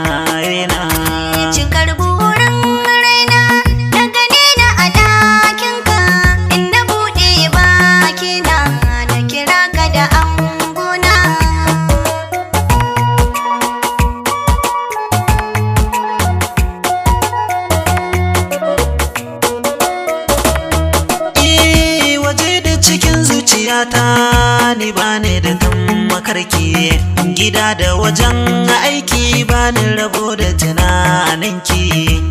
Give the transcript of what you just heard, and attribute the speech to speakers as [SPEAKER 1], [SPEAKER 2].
[SPEAKER 1] raina.
[SPEAKER 2] Cikar burin raina na gane na a ɗakinka, in na buɗe bakina na kira ka da angona.
[SPEAKER 1] Eh, waje da cikin zuciyata ni bani da tammakarki, gida da wajen aiki bani rabo da tunaninki.